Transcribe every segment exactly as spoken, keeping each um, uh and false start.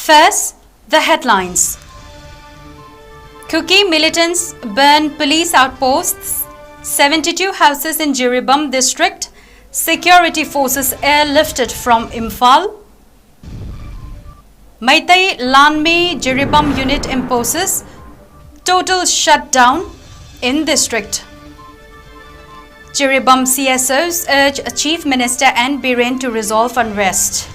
First, the headlines. Kuki militants burn police outposts, seventy-two houses in Jiribam district, security forces airlifted from Imphal. Meitei Lanmi Jiribam unit imposes total shutdown in district. Jiribam C S Os urge Chief Minister N Biren to resolve unrest.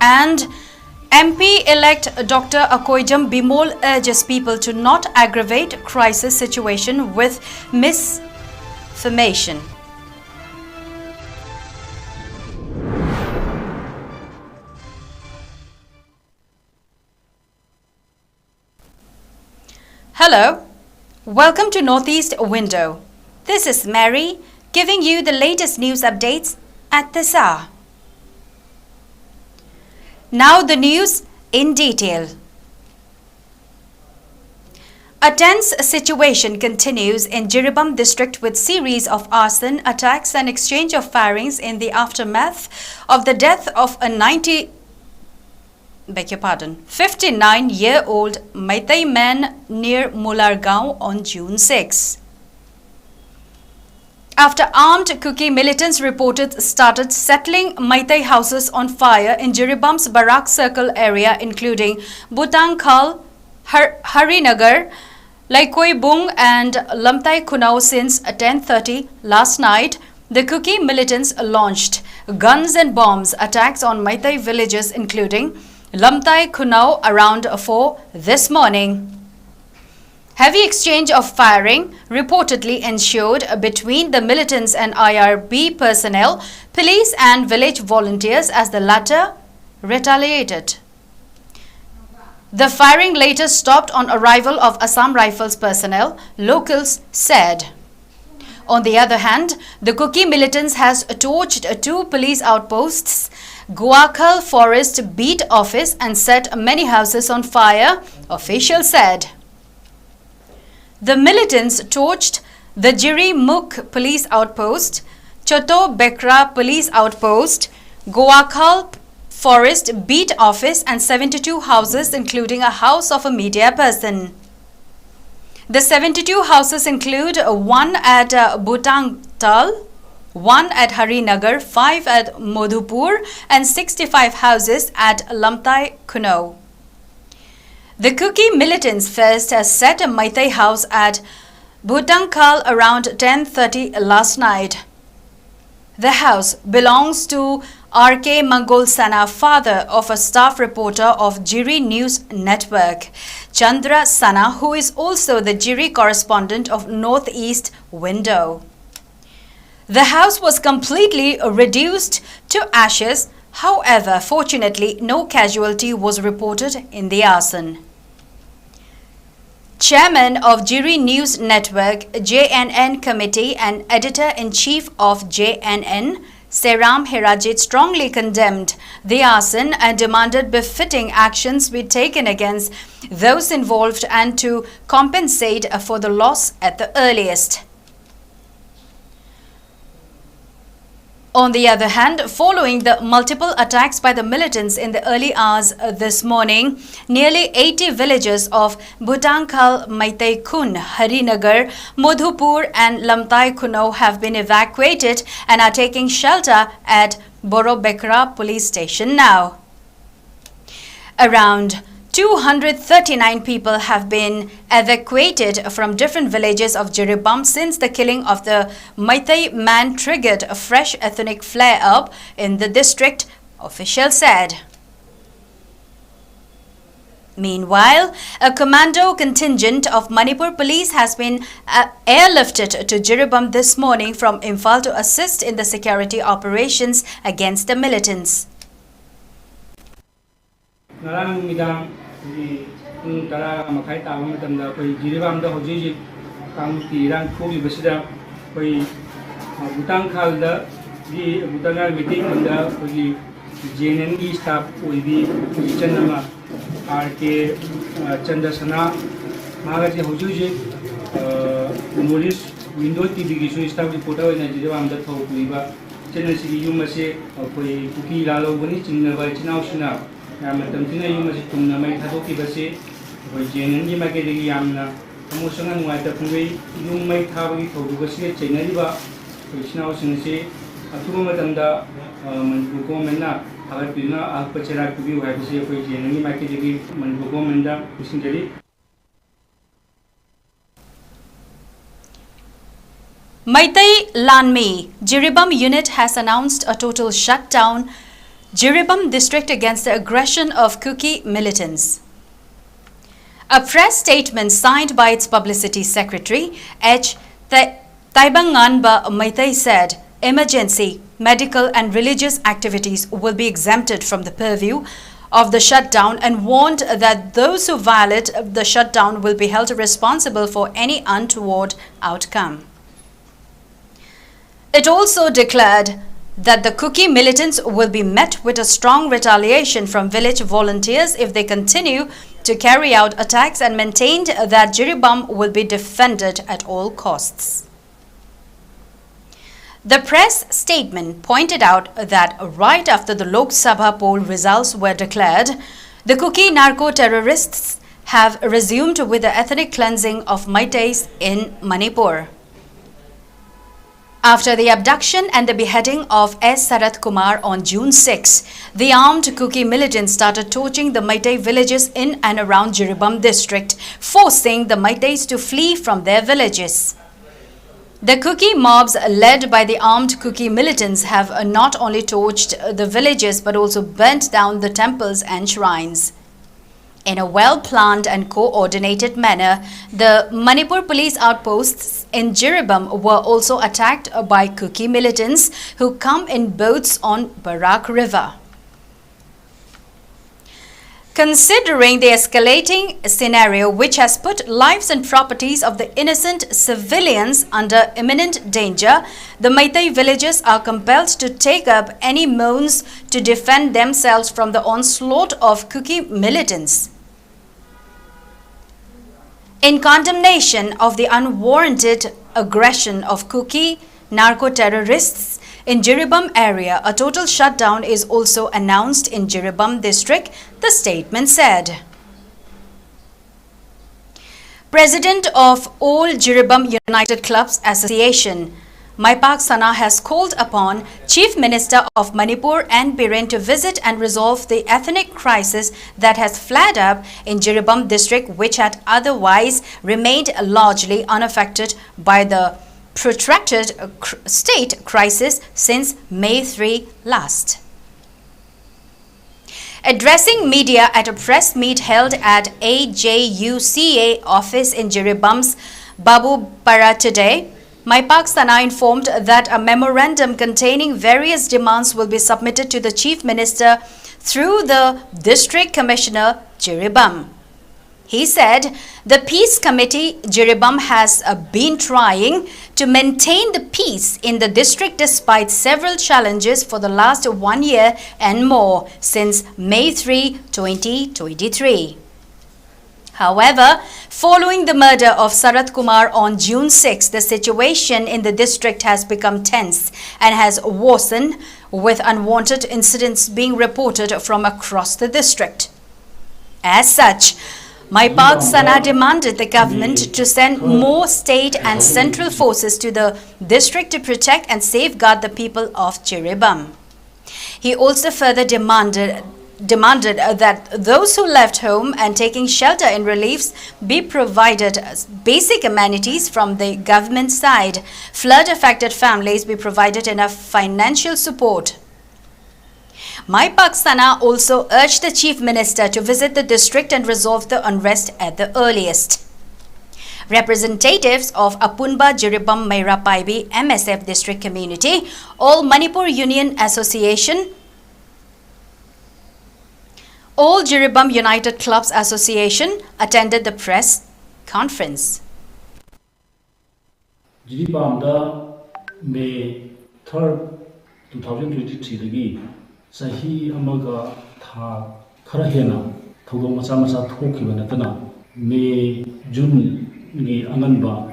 And M P-elect Doctor Akoijam Bimol urges people to not aggravate crisis situation with misinformation. Hello, welcome to Northeast Window. This is Mary giving you the latest news updates at this hour. Now the news in detail. A tense situation continues in Jiribam district with series of arson attacks and exchange of firings in the aftermath of the death of a ninety, beg your pardon, fifty-nine-year-old Meitei man near Mulargaon on June six. After armed Kuki militants reported started settling Meitei houses on fire in Jiribam's Barak Circle area, including Butangkhal, Har- Harinagar, Laikoibung, and Lamtai Khunau since ten thirty last night, the Kuki militants launched guns and bombs attacks on Meitei villages, including Lamtai Khunau, around four this morning. Heavy exchange of firing reportedly ensued between the militants and I R B personnel, police and village volunteers as the latter retaliated. The firing later stopped on arrival of Assam Rifles personnel, locals said. On the other hand, the Kuki militants has torched two police outposts, Guakhal Forest Beat Office, and set many houses on fire, officials said. The militants torched the Jirimukh Police Outpost, Choto Bekra Police Outpost, Goakhal Forest Beat Office and seventy-two houses, including a house of a media person. The seventy-two houses include one at uh, Bhutangtal, one at Harinagar, five at Madhupur, and sixty-five houses at Lamtai Khunou. The Kuki militants first uh, set a Meitei house at Bhutangkhal around ten thirty last night. The house belongs to R K Mangol Sana, father of a staff reporter of Jiri News Network, Chandra Sana, who is also the Jiri correspondent of Northeast Window. The house was completely reduced to ashes. However, fortunately, no casualty was reported in the arson. Chairman of Jiri News Network, J N N Committee, and Editor-in-Chief of J N N, Seram Herajit strongly condemned the arson and demanded befitting actions be taken against those involved and to compensate for the loss at the earliest. On the other hand, following the multiple attacks by the militants in the early hours uh, this morning, nearly eighty villages of Bhutangkhal, Meitei Khun, Harinagar, Madhupur, and Lamtai Khunou have been evacuated and are taking shelter at Borobekra police station now. Around two hundred thirty-nine people have been evacuated from different villages of Jiribam since the killing of the Meitei man triggered a fresh ethnic flare-up in the district, officials said. Meanwhile, a commando contingent of Manipur police has been uh, airlifted to Jiribam this morning from Imphal to assist in the security operations against the militants. ꯉꯔꯥꯡ ꯅꯨꯃꯤꯗꯥꯡ ꯑꯩꯈꯣꯏꯒꯤ ꯄꯨꯡ ꯇꯔꯥ ꯃꯈꯥꯏ ꯇꯥꯕ ꯃꯇꯝꯗ ꯑꯩꯈꯣꯏ ꯖꯤꯔꯤꯕꯥꯝꯗ ꯍꯧꯖꯤꯛ ꯍꯧꯖꯤꯛ ꯀꯥꯡꯂꯨꯞꯀꯤ ꯏꯔꯥꯡ ꯊꯣꯛꯂꯤꯕꯁꯤꯗ ꯑꯩꯈꯣꯏ ꯕꯨꯇꯥꯡꯈꯥꯜꯗꯒꯤ ꯕꯨꯇꯥꯡꯈꯥꯜ ꯃꯩꯇꯩ ꯈꯨꯟꯗ ꯑꯩꯈꯣꯏꯒꯤ ꯖꯤ ꯑꯦꯟ ꯑꯦꯟꯒꯤ ꯁ꯭ꯇꯥꯐ ꯑꯣꯏꯕꯤ ꯏꯆꯟ ꯑꯃ ꯑꯥꯔ ꯀꯦ ꯆꯟꯗ꯭ꯔꯁꯅꯥ, ꯃꯍꯥꯛ ꯑꯁꯤ ꯍꯧꯖꯤꯛ ꯍꯧꯖꯤꯛ ꯅꯣꯔꯠ ꯏꯁ ꯋꯤꯟꯗꯣ ꯇꯤ ꯚꯤꯒꯤꯁꯨ ꯁ꯭ꯇꯥꯐ ꯔꯤꯄꯣꯔꯇꯔ ꯑꯣꯏꯅ ꯖꯤꯔꯤꯕꯥꯝꯗ ꯊꯧ ꯄꯨꯔꯤꯕ ꯏꯆꯟ ꯑꯁꯤꯒꯤ ꯌꯨꯝ ꯑꯁꯤ ꯑꯩꯈꯣꯏ ꯀꯨꯀꯤ ꯂꯥꯜꯍꯧꯕꯅꯤ ꯆꯤꯡꯅꯕ ꯏꯆꯤꯟ ꯏꯅꯥꯎꯁꯤꯡꯅ ꯃꯌꯥꯝ ꯃꯇꯝ ꯊꯤꯅ ꯌꯨꯝ ꯑꯁꯤ ꯇꯨꯝꯅ ꯃꯩ ꯊꯥꯗꯣꯛꯈꯤꯕꯁꯤ ꯑꯩꯈꯣꯏ ꯖꯦ ꯑꯦꯟ ꯑꯦꯝꯒꯤ ꯃꯥꯏꯀꯩꯗꯒꯤ ꯌꯥꯝꯅ ꯊꯃꯣꯏ ꯁꯣꯛꯅ ꯅꯨꯡꯉꯥꯏꯇ ꯐꯣꯡꯗꯣꯛꯏ꯫ ꯌꯨꯝ ꯃꯩ ꯊꯥꯕꯒꯤ ꯊꯧꯗꯣꯛ ꯑꯁꯤꯗ ꯆꯩꯅꯔꯤꯕ ꯑꯩꯈꯣꯏ ꯏꯆꯤꯟ ꯏꯅꯥꯎꯁꯤꯡ ꯑꯁꯤ ꯑꯊꯨꯕ ꯃꯇꯝꯗ, ꯑ, ꯃꯅꯤꯄꯨꯔ ꯒꯣꯔꯃꯦꯟꯅ ꯊꯥꯒꯠꯄꯤꯗꯨꯅ ꯑꯍꯛꯄ ꯆꯩꯔꯥꯛ ꯄꯤꯕꯤꯌꯨ ꯍꯥꯏꯕꯁꯤ ꯑꯩꯈꯣꯏ ꯖꯦ ꯑꯦꯟ ꯑꯦꯝꯒꯤ ꯃꯥꯏꯀꯩꯗꯒꯤ ꯃꯅꯤꯄꯨꯔ ꯒꯣꯔꯃꯦꯟꯗ ꯅꯤꯡꯁꯤꯡꯖꯔꯤ꯫ Meitei Lanmi Jiribam unit has announced a total shutdown Jiribam district against the aggression of Kuki militants. A press statement signed by its publicity secretary, H. Tha- Taibanganba Meitei said emergency, medical and religious activities will be exempted from the purview of the shutdown and warned that those who violate the shutdown will be held responsible for any untoward outcome. It also declared that the Kuki militants will be met with a strong retaliation from village volunteers if they continue to carry out attacks and maintained that Jiribam will be defended at all costs. The press statement pointed out that right after the Lok Sabha poll results were declared, the Kuki narco-terrorists have resumed with the ethnic cleansing of Meiteis in Manipur. After the abduction and the beheading of S. Sarath Kumar on June six, the armed Kuki militants started torching the Meitei villages in and around Jiribam district, forcing the Meiteis to flee from their villages. The Kuki mobs led by the armed Kuki militants have, uh, not only torched the villages but also burnt down the temples and shrines. In a well-planned and coordinated manner, the Manipur police outposts in Jiribam were also attacked by Kuki militants who come in boats on Barak River. Considering the escalating scenario, which has put lives and properties of the innocent civilians under imminent danger, the Meitei villagers are compelled to take up any means to defend themselves from the onslaught of Kuki militants. In condemnation of the unwarranted aggression of Kuki narco-terrorists, In Jiribam area, a total shutdown is also announced in Jiribam district, the statement said. President of All Jiribam United Clubs Association, Maipak Sana, has called upon Chief Minister of Manipur N Biren to visit and resolve the ethnic crisis that has flared up in Jiribam district, which had otherwise remained largely unaffected by the protracted, uh, cr-, state crisis since May three last. Addressing media at a press meet held at A J U C A office in Jiribam's Babupara today, Maipak Sana informed that a memorandum containing various demands will be submitted to the Chief Minister through the District Commissioner, Jiribam. He said the Peace Committee Jiribam has, uh, been trying to maintain the peace in the district despite several challenges for the last one year and more, since May three, twenty twenty-three. However, following the murder of Sarat Kumar on June sixth, the situation in the district has become tense and has worsened, with unwanted incidents being reported from across the district. As such, Maipak Sana demanded the government to send more state and central forces to the district to protect and safeguard the people of Jiribam. He also further demanded, demanded, uh, that those who left home and taking shelter in reliefs be provided, uh, basic amenities from the government side. Flood affected families be provided enough financial support. Maipak Sana also urged the Chief Minister to visit the district and resolve the unrest at the earliest. Representatives of Apunba Jiribam Meira Paibi M S F District Community, All Manipur Union Association, All Jiribam United Clubs Association attended the press conference. ꯖꯤꯔꯤꯕꯥꯝꯗ May third, two thousand twenty ꯊ꯭ꯔꯤꯗꯒꯤ ꯆꯍꯤ ꯑꯃꯒ ꯊꯥ ꯈꯔ ꯍꯦꯟꯅ ꯊꯧꯗꯣꯛ ꯃꯆꯥ ꯃꯆꯥ ꯊꯣꯛꯈꯤꯕ ꯅꯠꯇꯅ, ꯃꯦ, ꯖꯨꯟꯒꯤ ꯑꯉꯟꯕ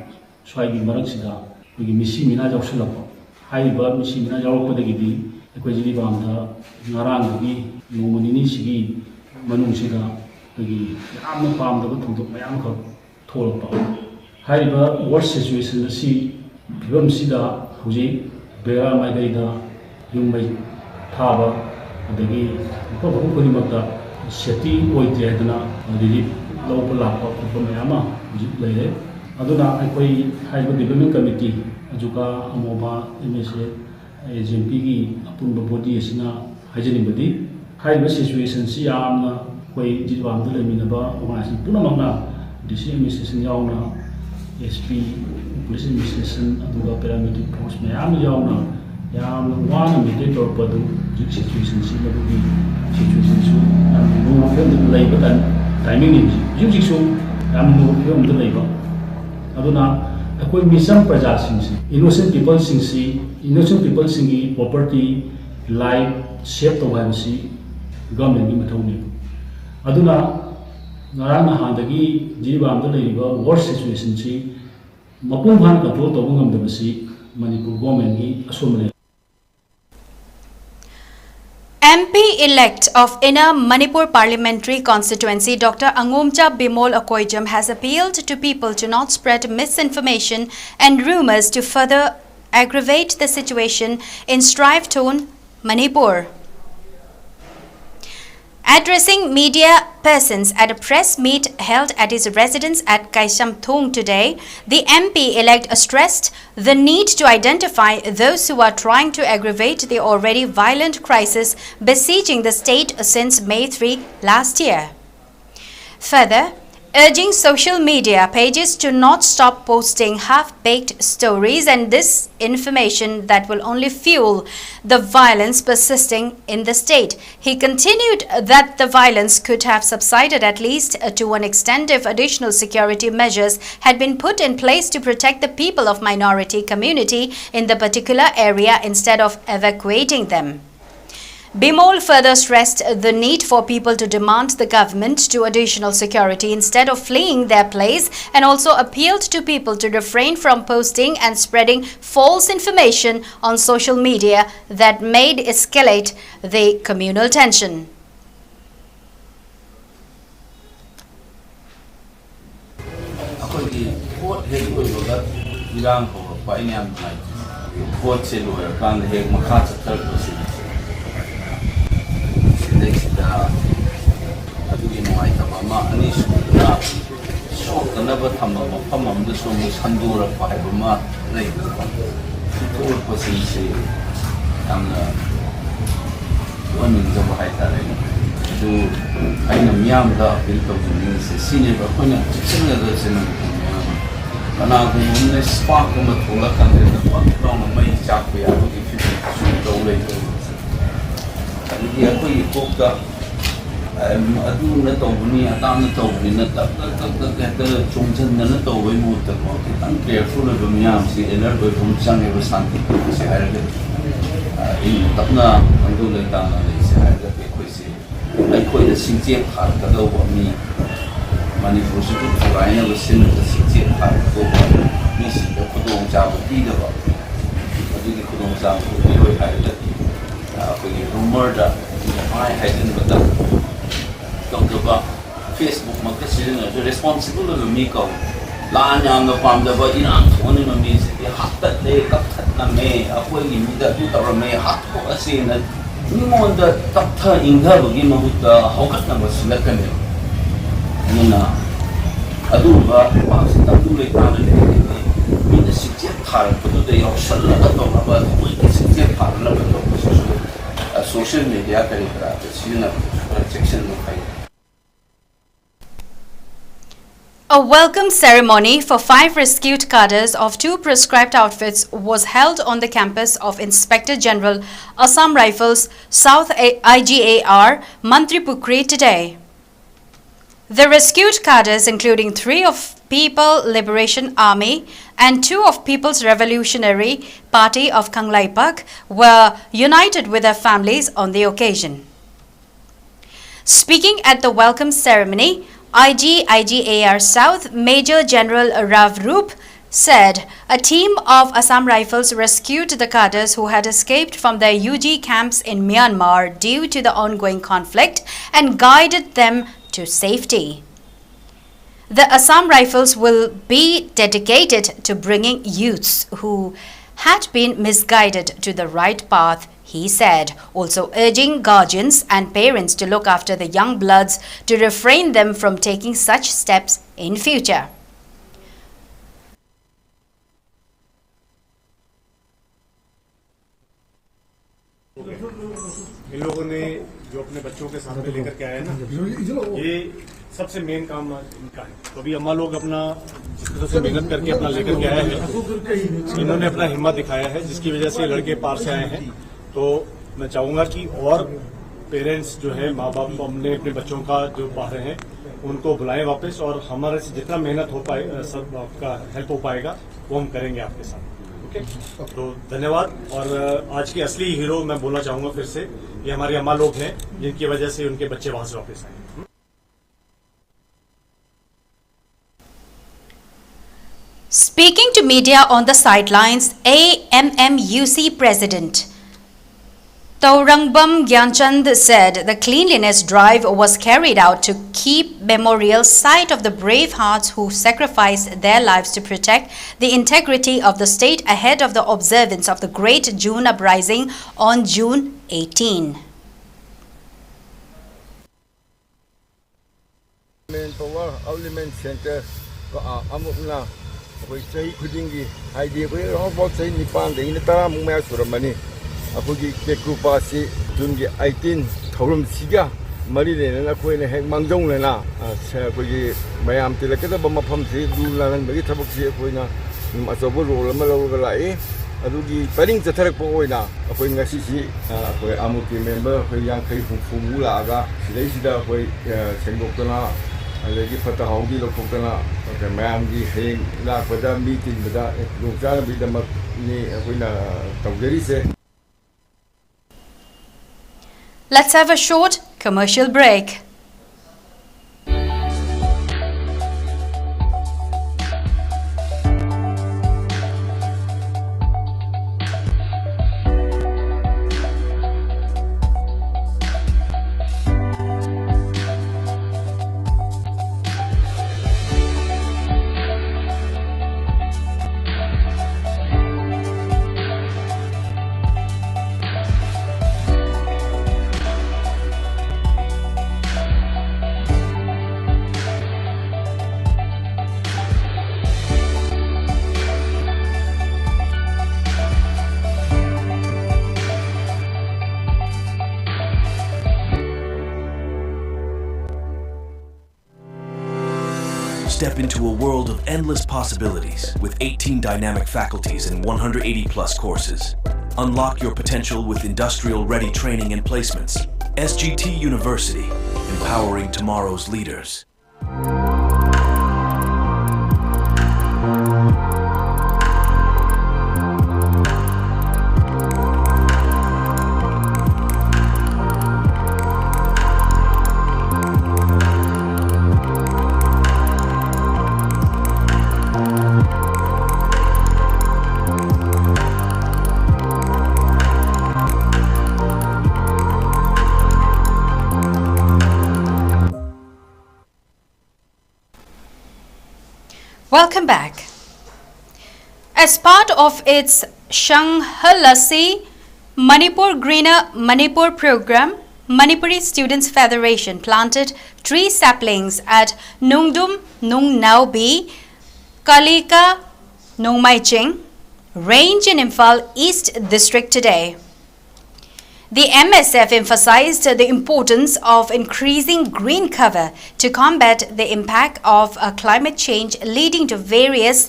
ꯁ꯭ꯋꯥꯏꯒꯤ ꯃꯔꯛꯁꯤꯗ ꯑꯩꯈꯣꯏꯒꯤ ꯃꯤꯁꯤ ꯃꯤꯅꯥ ꯌꯥꯎꯁꯤꯜꯂꯛꯄ, ꯍꯥꯏꯔꯤꯕ ꯃꯤꯁꯤ ꯃꯤꯅꯥ ꯌꯥꯎꯔꯛꯄꯗꯒꯤꯗꯤ ꯑꯩꯈꯣꯏ ꯖꯤꯔꯤꯕꯥꯝꯗ ꯉꯔꯥꯡꯗꯒꯤ ꯅꯣꯡꯃ ꯅꯤꯅꯤꯁꯤꯒꯤ ꯃꯅꯨꯡꯁꯤꯗ ꯑꯩꯈꯣꯏꯒꯤ ꯌꯥꯝꯅ ꯄꯥꯝꯗꯕ ꯊꯧꯗꯣꯛ ꯃꯌꯥꯝ ꯑꯃꯈꯛ ꯊꯣꯛꯂꯛꯄ꯫ ꯍꯥꯏꯔꯤꯕ ꯋꯥꯔꯁ ꯁꯤꯆꯨꯋꯦꯁꯟ ꯑꯁꯤ, ꯐꯤꯕꯝꯁꯤꯗ ꯍꯧꯖꯤꯛ ꯕꯦꯔꯥ ꯃꯥꯏꯀꯩꯗ ꯌꯨꯝ ꯃꯩ ꯊꯥꯕ, ꯑꯗꯒꯤ ꯃꯐꯝ ꯃꯐꯝ ꯈꯨꯗꯤꯡꯃꯛꯇ ꯁꯦꯐꯇꯤ ꯑꯣꯏꯗ꯭ꯔꯦ ꯍꯥꯏꯗꯅ ꯔꯤꯂꯤꯐ ꯂꯧꯕ ꯂꯥꯛꯄ ꯈꯣꯠꯄ ꯃꯌꯥꯝ ꯑꯃ ꯍꯧꯖꯤꯛ ꯂꯩꯔꯦ꯫ ꯑꯗꯨꯅ ꯑꯩꯈꯣꯏ ꯍꯥꯏꯔꯤꯕ ꯗꯤꯕ꯭ꯂꯞꯃꯦꯟ ꯀꯃꯤꯇꯤ, ꯑꯖꯨꯀꯥ, ꯑꯃꯣꯕꯥ, M S A, A G M ꯄꯤꯒꯤ ꯑꯄꯨꯟꯕ ꯕꯣꯗꯤ ꯑꯁꯤꯅ ꯍꯥꯏꯖꯅꯤꯡꯕꯗꯤ, ꯍꯥꯏꯔꯤꯕ ꯁꯤꯆꯨꯋꯦꯁꯟꯁꯤ ꯌꯥꯝꯅ ꯑꯩꯈꯣꯏ ꯖꯤꯔꯤꯕꯥꯝꯗ ꯂꯩꯃꯤꯟꯅꯕ ꯑꯣꯔꯒꯅꯥꯏꯖꯦꯁꯟ ꯄꯨꯝꯅꯃꯛꯅ, ꯗꯤ ꯁꯤ ꯑꯦꯗꯃꯤꯅꯤꯁꯇ꯭ꯔꯦꯁꯟ ꯌꯥꯎꯅ, ꯑꯦꯁ ꯄꯤ, ꯄꯨꯂꯤꯁ ꯑꯦꯗꯃꯤꯅꯤꯁꯇ꯭ꯔꯦꯁꯟ, ꯑꯗꯨꯒ ꯄꯦꯔꯥꯃꯤꯂꯤꯇꯔꯤ ꯐꯣꯔꯁ ꯃꯌꯥꯝ ꯌꯥꯎꯅ ꯌꯥꯝꯅ ꯋꯥꯅ ꯃꯦꯟꯇꯦꯟ ꯇꯧꯔꯛꯄ ꯑꯗꯨ ꯍꯧꯖꯤꯛ ꯁꯤꯆꯨꯋꯦꯁꯟꯁꯤ, ꯃꯗꯨꯒꯤ ꯁꯤꯆꯨꯋꯦꯁꯟꯁꯨ ꯌꯥꯝꯅ ꯂꯨꯕ ꯐꯤꯕꯝꯗ ꯂꯩꯕ ꯇꯥꯏ-, ꯇꯥꯏꯃꯤꯡꯅꯤ ꯍꯧꯖꯤꯛ꯫ ꯍꯧꯖꯤꯛ ꯍꯧꯖꯤꯛꯁꯨ ꯌꯥꯝꯅ ꯂꯨꯕ ꯐꯤꯕꯝꯗ ꯂꯩꯕ꯫ ꯑꯗꯨꯅ ꯑꯩꯈꯣꯏ ꯃꯤꯆꯝ ꯄ꯭ꯔꯖꯥꯁꯤꯡꯁꯤ, ꯏꯅꯣꯁꯦꯟ ꯄꯤꯄꯜꯁꯤꯡꯁꯤ, ꯏꯅꯣꯁꯦꯟ ꯄꯤꯄꯜꯁꯤꯡꯒꯤ ꯄ꯭ꯔꯣꯄꯔꯇꯤ, ꯂꯥꯏꯐ ꯁꯦꯞ ꯇꯧꯕ ꯍꯥꯏꯕꯁꯤ ꯒꯚꯔꯟꯃꯦꯟꯒꯤ ꯃꯊꯧꯅꯤ꯫ ꯑꯗꯨꯅ ꯉꯔꯥꯡ ꯅꯍꯥꯟꯗꯒꯤ ꯖꯤꯔꯤꯕꯥꯝꯗ ꯂꯩꯔꯤꯕ ꯋꯥꯔꯁ ꯁꯤꯆꯨꯋꯦꯁꯟꯁꯤ ꯃꯄꯨꯡ ꯐꯥꯅ ꯀꯟꯇ꯭ꯔꯣꯜ ꯇꯧꯕ ꯉꯝꯗꯕꯁꯤ ꯃꯅꯤꯄꯨꯔ ꯒꯣꯔꯃꯦꯟꯒꯤ ꯑꯁꯣꯟꯕꯅꯤ꯫ M P-elect of Inner Manipur Parliamentary Constituency, Doctor Angomcha Bimol Akoijam, has appealed to people to not spread misinformation and rumours to further aggravate the situation in Strive Town, Manipur. Addressing media persons at a press meet held at his residence at Kaishamthung today, the M P-elect stressed the need to identify those who are trying to aggravate the already violent crisis besieging the state since May three last year. Further, urging social media pages to not stop posting half-baked stories and disinformation that will only fuel the violence persisting in the state. He continued that the violence could have subsided at least, uh, to an extent if additional security measures had been put in place to protect the people of minority community in the particular area instead of evacuating them. Bimol further stressed the need for people to demand the government to additional security instead of fleeing their place, and also appealed to people to refrain from posting and spreading false information on social media that may escalate the communal tension. ꯑꯩꯈꯣꯏꯒꯤ vote ꯍꯦꯛ ꯂꯣꯏꯕꯒ ꯏꯔꯥꯡ ꯍꯧꯔꯛꯄ ꯑꯩꯅ ꯌꯥꯝ ꯅꯨꯡꯉꯥꯏꯇꯦ꯫ ꯚꯣꯠꯁꯦ ꯂꯣꯏꯔꯀꯥꯟꯗ ꯍꯦꯛ ꯃꯈꯥ ꯆꯠꯊꯔꯛꯄꯁꯤꯅꯤ꯫ ꯁꯤꯗꯩꯁꯤꯗ ꯑꯗꯨꯒꯤ ꯅꯨꯡꯉꯥꯏꯇꯕ ꯑꯃ, ꯑꯅꯤꯁꯨꯕꯗ ꯁꯣꯛꯇꯅꯕ ꯊꯝꯕ ꯃꯐꯝ ꯑꯃꯗꯁꯨ ꯑꯃꯨꯛ ꯁꯟꯗꯣꯔꯛꯄ ꯍꯥꯏꯕ ꯑꯃ ꯂꯩꯕꯀꯣ꯫ ꯁꯤ ꯊꯣꯛꯂꯛꯄꯁꯤꯡꯁꯤ ꯌꯥꯝꯅ ꯄꯨꯛꯅꯤꯡ ꯅꯤꯡꯖꯕ ꯍꯥꯏꯇꯥꯔꯦꯅꯦ꯫ ꯑꯗꯨ ꯑꯩꯅ ꯃꯤꯌꯥꯝꯗ ꯑꯄꯤꯜ ꯇꯧꯖꯅꯤꯡꯉꯤꯁꯦ ꯁꯤꯅꯦꯕ, ꯑꯩꯈꯣꯏꯅ ꯆꯦꯛꯁꯤꯟꯒꯗꯕꯁꯦ ꯃꯅꯤꯄꯨꯔ ꯃꯤꯌꯥꯝ꯫ ꯀꯅꯥꯒꯨꯝꯕ ꯑꯃꯅ ꯁ꯭ꯄꯥꯔꯛ ꯑꯃ ꯊꯣꯛꯂꯛꯀꯥꯟꯗ ꯄꯛ ꯂꯥꯎꯅ ꯃꯩ ꯆꯥꯛꯄ ꯌꯥꯕꯒꯤ ꯐꯤꯕꯝ ꯁꯨꯝ ꯇꯧ ꯂꯩꯕ꯫ ꯑꯗꯒꯤ ꯑꯩꯈꯣꯏꯒꯤ ꯀꯣꯛꯇ ꯑꯗꯨꯅ ꯇꯧꯕꯅꯤ, ꯑꯗꯥꯅ ꯇꯧꯕꯅꯤꯅ ꯇꯛ ꯇꯛ ꯇꯛ ꯇꯛ ꯍꯦꯛꯇ ꯆꯣꯡꯁꯤꯟꯗꯅ ꯇꯧꯕꯩ ꯃꯍꯨꯠꯇꯀꯣ, ꯈꯤꯇꯪ ꯀꯦꯌꯔꯐꯨꯜ ꯑꯣꯏꯕ ꯃꯤꯌꯥꯝꯁꯤ ꯑꯦꯂꯔꯠ ꯑꯣꯏꯕ ꯑꯃ ꯆꯪꯉꯦꯕ꯫ ꯁꯥꯟꯇꯤ ꯄꯨꯁꯦ ꯍꯥꯏꯔꯒꯗꯤ, ꯏꯪꯅ ꯇꯞꯅ ꯈꯪꯗꯧ ꯂꯩꯇꯥꯅ ꯂꯩꯁꯦ ꯍꯥꯏꯔꯒꯗꯤ ꯑꯩꯈꯣꯏꯁꯦ, ꯑꯩꯈꯣꯏꯗ ꯆꯤꯡꯆꯦꯞ ꯊꯥꯔꯛꯀꯗꯧꯕ ꯃꯤ, ꯃꯅꯤꯄꯨꯔꯁꯤꯕꯨ ꯊꯨꯒꯥꯏꯅꯕ ꯁꯤꯟꯕꯗ ꯆꯤꯡꯆꯦꯞ ꯊꯥꯔꯛꯀꯗꯧꯕ ꯃꯤꯁꯤꯡꯗ ꯈꯨꯗꯣꯡꯆꯥꯕ ꯄꯤꯗꯕ, ꯑꯗꯨꯒꯤ ꯈꯨꯗꯣꯡꯆꯥꯕꯗꯨ ꯄꯤꯔꯣꯏ ꯍꯥꯏꯔꯒꯗꯤ, ꯑꯩꯈꯣꯏꯒꯤ ꯔꯨꯃꯔꯗ ꯄꯪꯍꯥꯏ ꯍꯥꯏꯖꯤꯟꯕꯗ ꯇꯧꯗꯕ, ꯐꯦꯁꯕꯨꯛꯃꯛꯇ ꯁꯤꯖꯤꯟꯅꯔꯁꯨ ꯔꯦꯁꯄꯣꯟꯁꯤꯕꯜ ꯑꯣꯏꯕ ꯃꯤ ꯀꯧꯏ꯫ ꯂꯥꯟ ꯌꯥꯝꯅ ꯄꯥꯝꯖꯕ, ꯏꯔꯥꯡ ꯊꯣꯛꯍꯟꯅꯤꯡꯕ ꯃꯤꯁꯤꯗꯤ ꯍꯥꯠꯇꯠꯂꯦ, ꯀꯛꯊꯠꯂꯝꯃꯦ, ꯑꯩꯈꯣꯏꯒꯤ ꯃꯤꯗ ꯑꯗꯨ ꯇꯧꯔꯝꯃꯦ, ꯍꯥꯠꯇꯣꯛꯑꯁꯦꯅ ꯃꯤꯉꯣꯟꯗ ꯇꯞꯊ ꯏꯪꯊꯕꯒꯤ ꯃꯍꯨꯠꯇ ꯍꯧꯒꯠꯅꯕ ꯁꯤꯜꯂꯛꯀꯅꯦꯕ꯫ ꯑꯗꯨꯅ ꯑꯗꯨꯒꯨꯝꯕ ꯄꯥꯛꯁꯤ ꯇꯝꯗꯨ ꯂꯩꯇꯥꯅ ꯂꯩꯔꯤꯉꯩꯗꯤ ꯃꯤꯅ ꯆꯤꯡꯆꯦꯞ ꯊꯥꯔꯛꯄꯗꯨꯗ ꯌꯥꯎꯁꯜꯂꯒ ꯇꯧꯅꯕ, ꯊꯑꯣꯏꯒꯤ ꯆꯤꯡꯆꯦꯞ ꯊꯥꯔꯛꯅꯕ ꯇꯧꯕꯁꯤꯁꯨ ꯁꯣꯁꯤꯌꯦꯜ ꯃꯦꯗꯤꯌꯥ ꯀꯔꯤ ꯀꯔꯥꯗ ꯁꯤꯖꯤꯟꯅꯕꯗꯨꯁꯨ ꯈꯔ ꯆꯦꯛꯁꯤꯟꯕ ꯐꯩ꯫ A welcome ceremony for five rescued cadres of two proscribed outfits was held on the campus of Inspector General Assam Rifles South I G A R, Mantripukhri today. The rescued cadres, including three of People Liberation Army and two of People's Revolutionary Party of Kangleipak were united with their families on the occasion. Speaking at the welcome ceremony, I G I G A R South Major General Rav Rup said a team of Assam Rifles rescued the cadres who had escaped from their U G camps in Myanmar due to the ongoing conflict and guided them to safety. The Assam Rifles will be dedicated to bringing youths who had been misguided to the right path, he said, also urging guardians and parents to look after the young bloods to refrain them from taking such steps in future. इन लोगों ने जो अपने बच्चों के साथ में लेकर के आए हैं ना, ये सबसे मेन काम इनका है। तो अभी अम्मा लोग अपना जिस तरह से मेहनत करके अपना लेकर के आए हैं, इन्होंने अपना हिम्मत दिखाया है, जिसकी वजह से लड़के पार से आए हैं। तो मैं चाहूँगा कि और पेरेंट्स जो है, माँ बाप को अपने अपने बच्चों का जो बाहर हैं, उनको बुलाएं वापस, और हमारे से जितना मेहनत हो पाए, अ, सब आपका हेल्प हो पाएगा, वो हम करेंगे आपके साथ। ओके, तो धन्यवाद। और अ, आज के असली हीरो मैं बोलना चाहूँगा फिर से, ये हमारे अम्मा लोग हैं, जिनकी वजह से उनके बच्चे वहाँ से वापस आए। Speaking to media on the sidelines, A M M U C President Tourangbam Gyanchand said the cleanliness drive was carried out to keep memorial site of the brave hearts who sacrificed their lives to protect the integrity of the state ahead of the observance of the Great June Uprising on June eighteen. Manpower Development Center ꯀ ꯑꯃꯨꯛꯅ ꯑꯩꯈꯣꯏ ꯆꯍꯤ ꯈꯨꯗꯤꯡꯒꯤ, ꯍꯥꯏꯗꯤ ꯑꯩꯈꯣꯏ ꯍꯧꯖꯤꯛꯐꯥꯎ ꯆꯍꯤ ꯅꯤꯄꯥꯟꯗꯒꯤꯅ ꯇꯔꯥꯃꯨꯛ ꯃꯌꯥ ꯁꯨꯔꯝꯃꯅꯤ, ꯑꯩꯈꯣꯏꯒꯤ ꯀꯦꯀ꯭ꯔꯨꯄꯥꯁꯤ ꯖꯨꯟꯒꯤ ꯑꯩꯠꯇꯤꯟ ꯊꯧꯔꯝꯁꯤꯒ ꯃꯔꯤ ꯂꯩꯅꯅ ꯑꯩꯈꯣꯏꯅ ꯍꯦꯛ ꯃꯥꯡꯖꯧꯅꯅ, ꯑ, ꯁ-, ꯑꯩꯈꯣꯏꯒꯤ ꯃꯌꯥꯝ ꯇꯤꯜꯂꯛꯀꯗꯕ ꯃꯐꯝꯁꯤ ꯂꯨ ꯅꯥꯜꯍꯟꯕꯒꯤ ꯊꯕꯛꯁꯤ ꯑꯩꯈꯣꯏꯅ ꯑꯗꯨꯝ ꯑꯆꯧꯕ ꯔꯣꯜ ꯑꯃ ꯂꯧꯔꯒ ꯂꯥꯛꯏ꯫ ꯑꯗꯨꯒꯤ ꯄꯔꯤꯡ ꯆꯠꯊꯔꯛꯄ ꯑꯣꯏꯅ ꯑꯩꯈꯣꯏ ꯉꯁꯤꯁꯤ, ꯑ, ꯑꯩꯈꯣꯏ ꯑꯃꯨꯛꯀꯤ ꯃꯦꯝꯕꯔ ꯑꯩꯈꯣꯏ ꯌꯥꯡꯈꯩ ꯍꯨꯝꯐꯨꯃꯨꯛ ꯂꯥꯛꯑꯒ ꯁꯤꯗꯩꯁꯤꯗ ꯑꯩꯈꯣꯏ, ꯑ, ꯁꯦꯡꯗꯣꯛꯇꯅ, ꯑꯗꯒꯤ ꯐꯠꯇ ꯍꯥꯎꯗꯤ ꯂꯧꯊꯣꯛꯇꯅ ꯃꯌꯥꯝꯒꯤ ꯍꯌꯦꯡ ꯂꯥꯛꯄꯗ ꯃꯤ ꯇꯤꯟꯕꯗ ꯈꯨꯗꯣꯡꯆꯥꯅꯕꯒꯤꯗꯃꯛꯅꯤ ꯑꯩꯈꯣꯏꯅ ꯇꯧꯖꯔꯤꯁꯦ꯫ Let's have a short commercial break. Step into a world of endless possibilities with eighteen dynamic faculties and one hundred eighty plus courses. Unlock your potential with industrial ready training and placements. S G T University, empowering tomorrow's leaders. Welcome back. As part of its Shanghalasi Manipur Greener Manipur program, Manipuri Students Federation planted tree saplings at Nungdum Nungnaubi, Kalika Nongmaiching range in Imphal East District today. The M S F emphasized the importance of increasing green cover to combat the impact of uh, climate change leading to various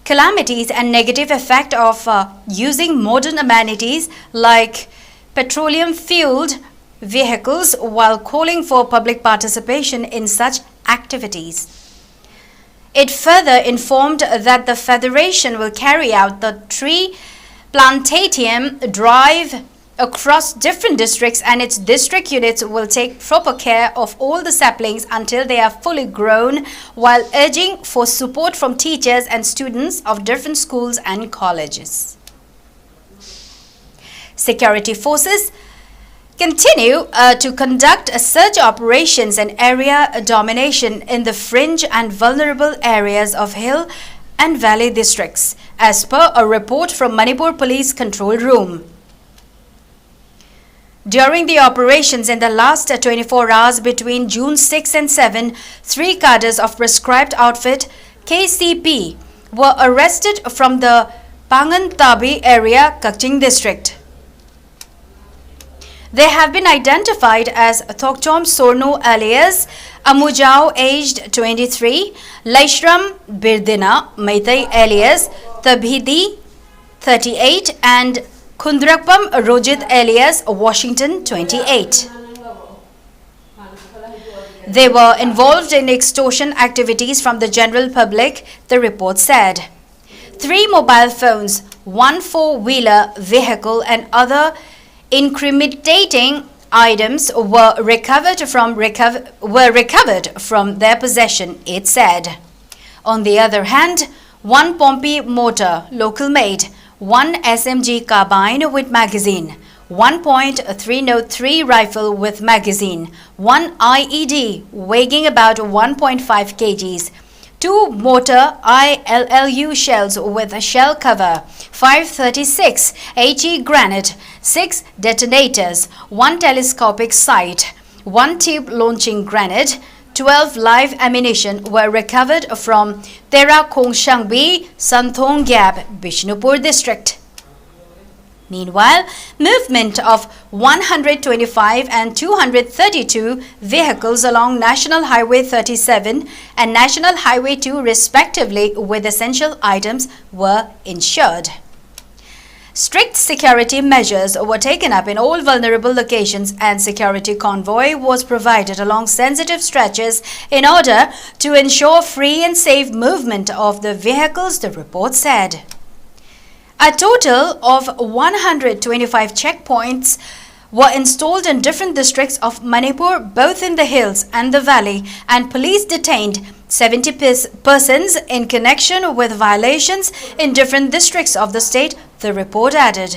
calamities and negative effect of uh, using modern amenities like petroleum fueled vehicles while calling for public participation in such activities. It further informed that the Federation will carry out the tree plantation drive across different districts, and its district units will take proper care of all the saplings until they are fully grown, while urging for support from teachers and students of different schools and colleges. Security forces continue uh, to conduct a search operations and area domination in the fringe and vulnerable areas of hill and valley districts, as per a report from Manipur Police Control Room. During the operations in the last twenty-four hours between June six and seven, three cadres of proscribed outfit K C P were arrested from the Pangantabi area, Kakching district. They have been identified as Thokchom Sornu alias Amujao, aged twenty-three, Laishram Birdina Meitei alias Tabhidi, thirty-eight, and Khundrakpam Rojit alias Washington, twenty-eight. They were involved in extortion activities from the general public, the report said. Three mobile phones, one four-wheeler vehicle, and other incriminating items were recovered from recov- were recovered from their possession, it said. On the other hand, one Pompey mortar, local made, one S M G carbine with magazine, one point three oh three rifle with magazine, one I E D weighing about one point five kgs, two mortar I L L U shells with a shell cover, five thirty-six H E granite, six detonators, one telescopic sight, one tube launching grenade, twelve live ammunition were recovered from Tera Khongshangbi, Santhong Gap, Bishnupur district. Meanwhile, movement of one hundred twenty-five and two hundred thirty-two vehicles along National Highway thirty-seven and National Highway two respectively with essential items were ensured. Strict security measures were taken up in all vulnerable locations and security convoy was provided along sensitive stretches in order to ensure free and safe movement of the vehicles, the report said. A total of one hundred twenty-five checkpoints were installed in different districts of Manipur, both in the hills and the valley, and police detained seventy pers- persons in connection with violations in different districts of the state, the report added.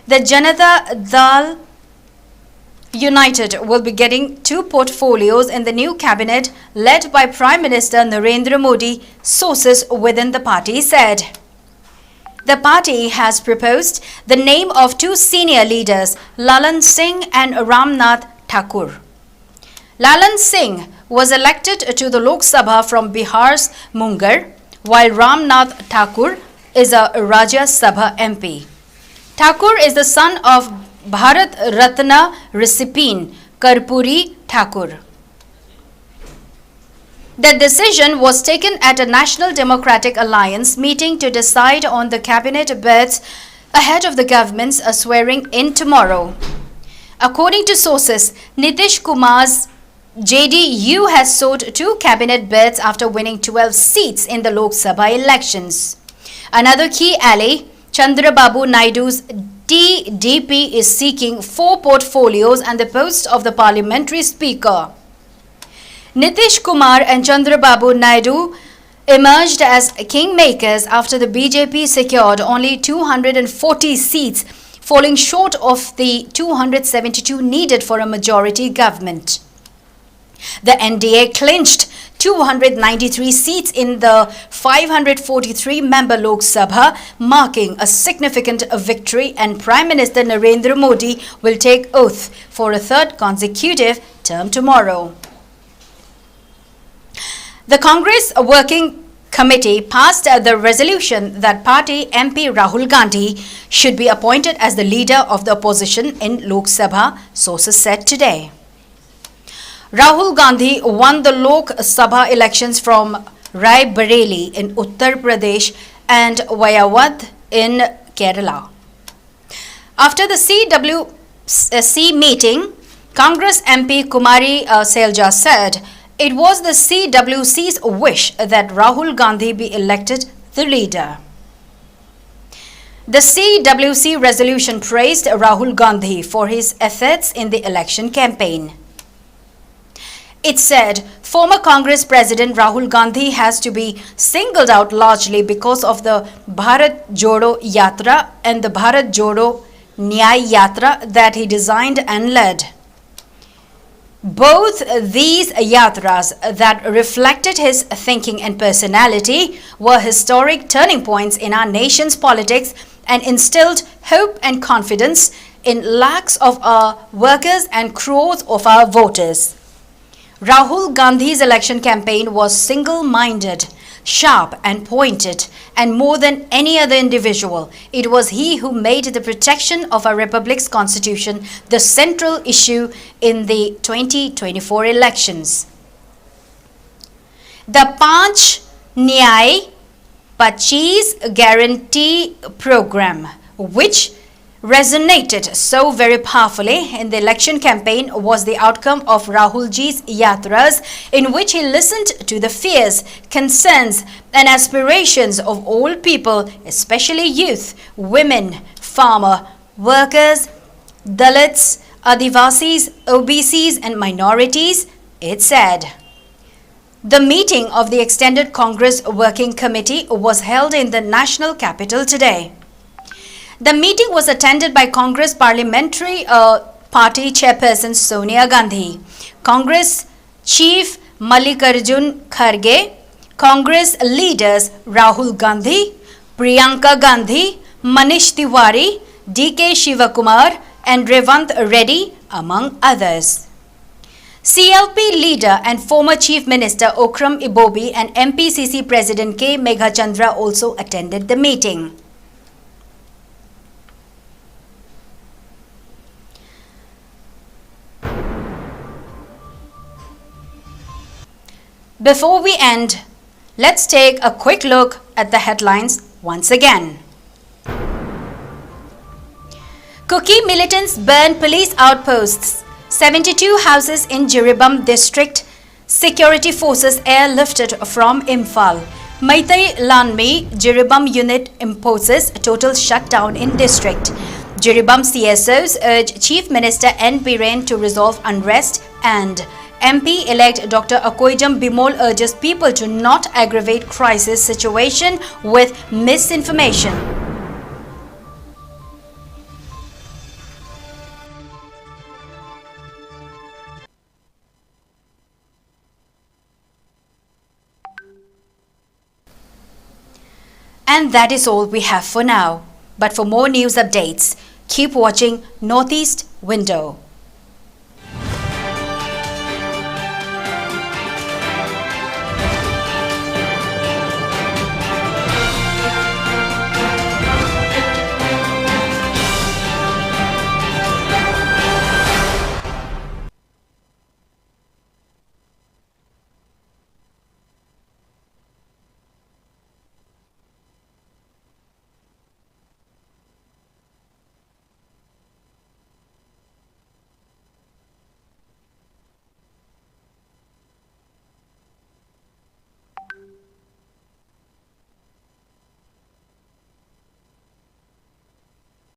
The Janata Dal United will be getting two portfolios in the new cabinet led by Prime Minister Narendra Modi, sources within the party said. The party has proposed the name of two senior leaders, Lalan Singh and Ramnath Thakur. Lalan Singh was elected to the Lok Sabha from Bihar's Munger, while Ramnath Thakur is a Rajya Sabha M P. Thakur is the son of Bharat Ratna recipient Karpuri Thakur. The decision was taken at a National Democratic Alliance meeting to decide on the cabinet berths ahead of the government's uh, swearing in tomorrow. According to sources, Nitish Kumar's J D U has sought two cabinet berths after winning twelve seats in the Lok Sabha elections. Another key ally, Chandrababu Naidu's T D P, is seeking four portfolios and the post of the parliamentary speaker. Nitish Kumar and Chandrababu Naidu emerged as kingmakers after the B J P secured only two hundred forty seats, falling short of the two hundred seventy-two needed for a majority government. The N D A clinched two hundred ninety-three seats in the five hundred forty-three member Lok Sabha, marking a significant victory, and Prime Minister Narendra Modi will take oath for a third consecutive term tomorrow. The Congress Working Committee passed uh, the resolution that party M P Rahul Gandhi should be appointed as the leader of the opposition in Lok Sabha, sources said today. Rahul Gandhi won the Lok Sabha elections from Rae Bareli in Uttar Pradesh and Vayawad in Kerala. After the C W C meeting, Congress M P Kumari uh, Selja said it was the C W C's wish that Rahul Gandhi be elected the leader. The C W C resolution praised Rahul Gandhi for his efforts in the election campaign. It said former Congress President Rahul Gandhi has to be singled out largely because of the Bharat Jodo Yatra and the Bharat Jodo Nyay Yatra that he designed and led. Both these yatras that reflected his thinking and personality were historic turning points in our nation's politics and instilled hope and confidence in lakhs of our workers and crores of our voters. Rahul Gandhi's election campaign was single minded, sharp, and pointed, and more than any other individual, it was he who made the protection of our Republic's constitution the central issue in the twenty twenty-four elections. The Panch Nyay Pachiis Guarantee Program, which resonated so very powerfully in the election campaign, was the outcome of Rahulji's yatras, in which he listened to the fears, concerns, and aspirations of all people, especially youth, women, farmer, workers, Dalits, Adivasis, O B Cs, and minorities, it said. The meeting of the Extended Congress Working Committee was held in the national capital today. The meeting was attended by Congress Parliamentary uh, Party Chairperson Sonia Gandhi, Congress Chief Mallikarjun Kharge, Congress leaders Rahul Gandhi, Priyanka Gandhi, Manish Tiwari, D K Shivakumar, and Revant Reddy, among others. C L P leader and former Chief Minister Okram Ibobi and M P C C President K Meghachandra also attended the meeting. Before we end, let's take a quick look at the headlines once again. Kuki militants burn police outposts, seventy-two houses in Jiribam district, security forces airlifted from Imphal. Meitei Lanmi Jiribam unit imposes total shutdown in district. Jiribam C S Os urge Chief Minister N Biren to resolve unrest, and M P-elect Doctor Akoijam Bimol urges people to not aggravate crisis situation with misinformation. And that is all we have for now. But for more news updates, keep watching Northeast Window.